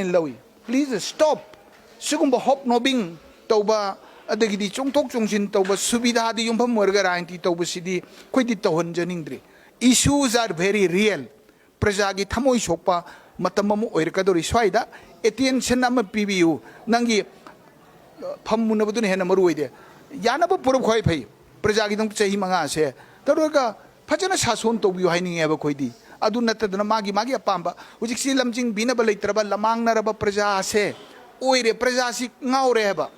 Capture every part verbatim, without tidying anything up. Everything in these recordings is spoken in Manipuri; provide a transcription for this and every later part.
ꯂꯧꯏ꯫ Please stop꯫ ꯁꯤꯒꯨꯝꯕ ꯍꯣꯞ ꯅꯣꯕꯤꯡ ꯇꯧꯕ, ꯑꯗꯒꯤꯗꯤ ꯆꯣꯡꯊꯣꯛ ꯆꯣꯡꯁꯤꯟ ꯇꯧꯕ, ꯁꯨꯕꯤꯙꯥꯗ ꯌꯨꯝꯐꯝ ꯑꯣꯏꯔꯒ ꯔꯥꯖꯅꯤꯇꯤ ꯇꯧꯕꯁꯤꯗꯤ ꯑꯩꯈꯣꯏꯗꯤ ꯇꯧꯍꯟꯖꯅꯤꯡꯗ꯭ꯔꯤ꯫ Issues are very real꯫ ꯄ꯭ꯔꯖꯥꯒꯤ ꯊꯃꯣꯏ ꯁꯣꯛꯄ ꯃꯇꯝ ꯑꯃ ꯑꯣꯏꯔꯛꯀꯗꯧꯔꯤ꯫ ꯁ꯭ꯋꯥꯏꯗ attention ꯑꯃ ꯄꯤꯕꯤꯌꯨ꯫ ꯅꯪꯒꯤ, ꯑ, ꯐꯝꯃꯨꯅꯕꯗꯨꯅ ꯍꯦꯟꯅ ꯃꯔꯨ ꯑꯣꯏꯗꯦ꯫ ꯌꯥꯅꯕ ꯄꯨꯔꯞ ꯈ꯭ꯋꯥꯏ ꯐꯩ꯫ ꯄ꯭ꯔꯖꯥꯒꯤꯗꯃꯛ ꯆꯍꯤ ꯃꯉꯥꯁꯦ ꯇꯧꯔꯒ ꯐꯖꯅ ꯁꯥꯁꯣꯟ ꯇꯧꯕꯤꯌꯨ ꯍꯥꯏꯅꯤꯡꯉꯦꯕ ꯑꯩꯈꯣꯏꯗꯤ꯫ ꯑꯗꯨ ꯅꯠꯇꯗꯅ ꯃꯥꯒꯤ, ꯃꯥꯒꯤ ꯑꯄꯥꯝꯕ, ꯍꯧꯖꯤꯛꯁꯤ ꯂꯝꯖꯤꯡꯕꯤꯅꯕ ꯂꯩꯇ꯭ꯔꯕ, ꯂꯃꯥꯡꯅꯔꯕ ꯄ꯭ꯔꯖꯥꯁꯦ ꯑꯣꯏꯔꯦ꯫ ꯄ꯭ꯔꯖꯥꯁꯤ ꯉꯥꯎꯔꯦ ꯍꯥꯏꯕ꯫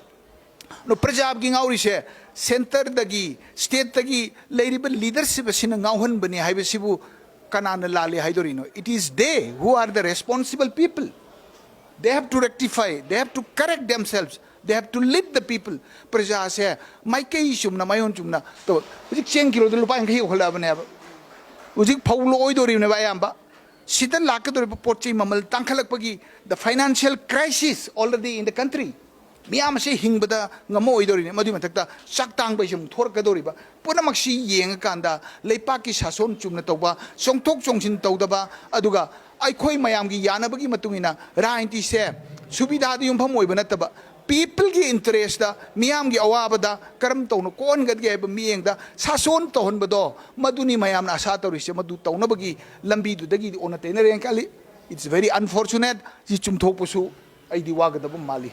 ꯑꯗꯣ ꯄ꯭ꯔꯖꯥꯒꯤ ꯉꯥꯎꯔꯤꯁꯦ centreꯗꯒꯤ, stateꯇꯒꯤ ꯂꯩꯔꯤꯕ leadership ꯑꯁꯤꯅ ꯉꯥꯎꯍꯟꯕꯅꯤ ꯍꯥꯏꯕꯁꯤꯕꯨ ꯀꯅꯥꯅ ꯂꯥꯜꯂꯤ ꯍꯥꯏꯗꯣꯔꯤꯅꯣ? It is they who are the responsible people. They have to rectify, they have to correct themselves, they have to lead the people. ꯄ꯭ꯔꯖꯥꯁꯦ ꯃꯥꯏꯀꯩ ꯆꯨꯝꯅ, ꯃꯥꯏꯑꯣꯟ ꯆꯨꯝꯅ ꯇꯧ꯫ ꯍꯧꯖꯤꯛ ꯆꯦꯡ ꯀꯤꯂꯣꯗ ꯂꯨꯄꯥ ꯌꯥꯡꯈꯩ ꯌꯧꯈꯠꯂꯛꯑꯕꯅꯦꯕ꯫ ꯍꯧꯖꯤꯛ ꯐꯧ ꯂꯣꯛꯑꯣꯏꯗꯧꯔꯤꯕꯅꯦꯕ ꯑꯌꯥꯝꯕ꯫ ꯁꯤꯗ ꯂꯥꯛꯀꯗꯧꯔꯤꯕ ꯄꯣꯠ ꯆꯩ ꯃꯃꯜ ꯇꯥꯡꯈꯠꯂꯛꯄꯒꯤ, the financial crisis already in the country, ꯃꯤꯌꯥꯝ ꯑꯁꯤ ꯍꯤꯡꯕꯗ ꯉꯝꯃꯛꯑꯣꯏꯗꯧꯔꯤꯅꯤ꯫ ꯃꯗꯨꯒꯤ ꯃꯊꯛꯇ ꯆꯥꯛ ꯇꯥꯡꯕ ꯍꯥꯏꯁꯤ ꯑꯃꯨꯛ ꯊꯣꯔꯛꯀꯗꯧꯔꯤꯕ꯫ ꯄꯨꯝꯅꯃꯛꯁꯤ ꯌꯦꯡꯉꯀꯥꯟꯗ ꯂꯩꯄꯥꯛꯀꯤ ꯁꯥꯁꯣꯟ ꯆꯨꯝꯅ ꯇꯧꯕ, ꯆꯣꯡꯊꯣꯛ ꯆꯣꯡꯁꯤꯟ ꯇꯧꯗꯕ, ꯑꯗꯨꯒ ꯑꯩꯈꯣꯏ ꯃꯌꯥꯝꯒꯤ ꯌꯥꯅꯕꯒꯤ ꯃꯇꯨꯡ ꯏꯟꯅ ꯔꯥꯖꯅꯤꯇꯤꯁꯦ ꯁꯨꯕꯤꯙꯥꯗ ꯌꯨꯝꯐꯝ ꯑꯣꯏꯕ ꯅꯠꯇꯕ, peopleꯒꯤ interestꯇ, ꯃꯤꯌꯥꯝꯒꯤ ꯑꯋꯥꯕꯗ ꯀꯔꯝ ꯇꯧꯅ ꯀꯣꯛꯍꯟꯒꯗꯒꯦ ꯍꯥꯏꯕ ꯃꯤꯠꯌꯦꯡꯗ ꯁꯥꯁꯣꯟ ꯇꯧꯍꯟꯕꯗꯣ, ꯃꯗꯨꯅꯤ ꯃꯌꯥꯝꯅ ꯑꯁꯥ ꯇꯧꯔꯤꯁꯦ꯫ ꯃꯗꯨ ꯇꯧꯅꯕꯒꯤ ꯂꯝꯕꯤꯗꯨꯗꯒꯤꯗꯤ ꯑꯣꯟꯅ ꯇꯩꯅꯔꯦꯅ ꯈꯜꯂꯤ꯫ It's very unfortunate꯫ ꯁꯤ ꯆꯨꯝꯊꯣꯛꯄꯁꯨ ꯑꯩꯗꯤ ꯋꯥꯒꯗꯕ ꯃꯥꯜꯂꯤ꯫